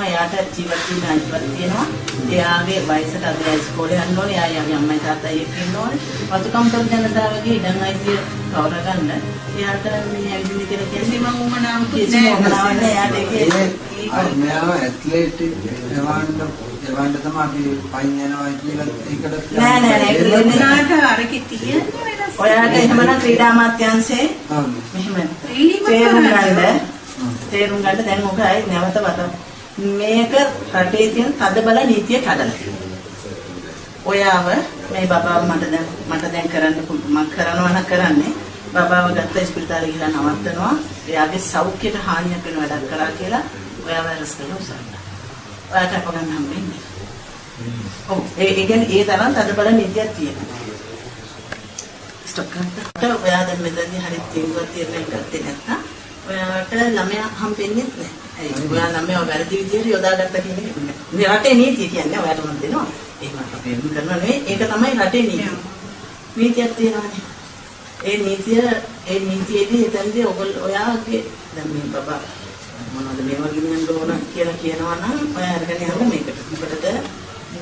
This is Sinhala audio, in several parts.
එයාට ජීවත් වෙන්න අයිතියක් තියෙනවා. එයාගේ වයසට අද එයා ඉස්කෝලේ යන්න ඕනේ. එයා එයාගේ අම්මයි තාත්තයි එක්ක ඉන්න ඕනේ. වතුකම් තොර ජනතාවගේ ඉඩම් අයිතිය කවර ගන්න. එයාට මේ ඇවිදින්න කියලා කියන්නේ කිසිම උවමනාවකුත් කිසිම නෑ. උවමනාවක් නෑ. එයාට ඒකේ ඒ මෙයාව ඇත්ලීට් එවන්න තමයි අපි පයින් යනවා කියලා ඒකට නෑ නෑ නෑ ඒක දෙන්නේ නෑ. උනාට අරකේ තියෙන්නේ වෙනස්. ඔයාට එහෙමනම් ක්‍රීඩා අමාත්‍යාංශයේ මෙහෙම ත්‍රීඩීම තේරුම් කරන්න. ගන්න තේරුම් ගන්න දැන් ඔක ආයේ නැවත වත මේක රටේ තියෙන තදබල නීතිය කඩලා. ඔයාව මේ බබාව මට දැන් කරන්න පුළුවන් මං කරනවා නම් කරන්නේ බබාව ගත්ත ඉස්පිරිතාලේ ගිහලා නවත්තනවා. එයාගේ සෞඛ්‍යයට හානියක් වෙන වැඩක් කරා කියලා ඔයාව ඇරස් කරලා උසන්න. ඔයාට අප ගන්න හම්බෙන්නේ. ඔව්, ඒ ඒ කියන්නේ ඒ තරම් තදබල නීතියක් තියෙනවා. ස්ටොප් කරන්න. ඔයා දැන් මෙතනදී හරි තීන්දුවක් තීරණයක් ගත්තේ නැත්නම් ඔයාට ළමයා හම්බෙන්නේ නැහැ. ඇයි? ඔයා ළමයා වැරදි විදියට යොදාගත්තා කියන එක නෙමෙයි. මේ රටේ නීතිය කියන්නේ ඔයාට මම දෙනවා. එහෙම අපි එහෙම කරනවා නෙවෙයි. ඒක තමයි රටේ නීතිය. නීතියක් තියෙනවානේ. ඒ නීතිය ඒ නීතියේදී එතනදී ඔයගොල්ලෝ ඔයාගේ දැන් මේ බබා මොනවද මේවා ගෙනියන්න ඕන කියලා කියනවා නම් ඔයා අරගෙන යන්න මේකට. මොකටද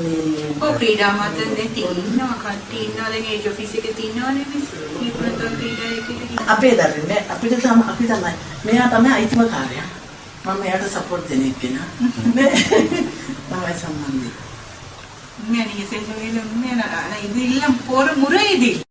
මේ ඔව්, ක්‍රීඩා අමාත්‍යාංශේ ඉන්නවා කට්ටිය ඉන්නවා. දැන් ඒජ් ඔෆිස් එකේ තින්නවනේ මිස් නිපුණත්ව ක්‍රීඩා එකේ. අපේ දරුවනේ අපිට තම අපි තමයි මෙයා තමයි අයිතිම කාර්යය. මම එයාට සපෝට් දෙන එක්කෙනා. නේ තමයි සම්බන්ධي. உண்மையா நீங்க செஞ்ச வேலை உண்மையா. ஆனா இது இல்ல போற முறை இது இல்ல.